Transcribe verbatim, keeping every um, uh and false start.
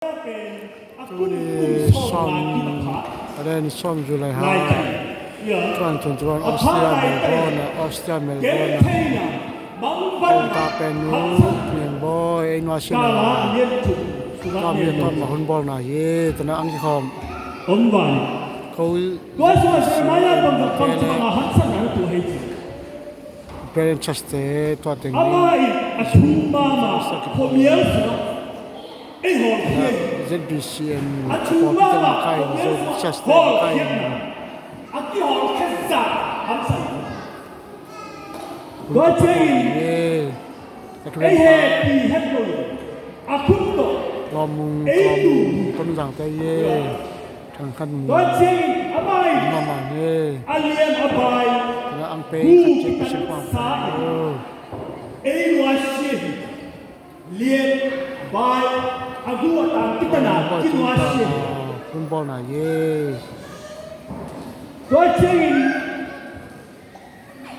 Tuni sawm, a den sawm July ha. Tuan tun tuan Australia Melbourne, Australia Melbourne. Kong ta pen nu Niang Bawi ei nua sina. Tuan mi tuan ma hun bawlna hi tana ang kikhawm. Ko Parents chaste tua teng. Amah in a thu mama khuamial sungah ei hawlkhia hi. Z B C M a thu mama khuamial sungah hawlkhiatna a kihawlkhia zah hamsa hi. Tua ciangin ei hehpih het lo in a khut tawh ei tu hi. Tua ciangin amah in a lian a bai gu kitan sa in ei nuasia hi. Lian bai a gu a tang kitan a kinuasia hi. Tua ciangin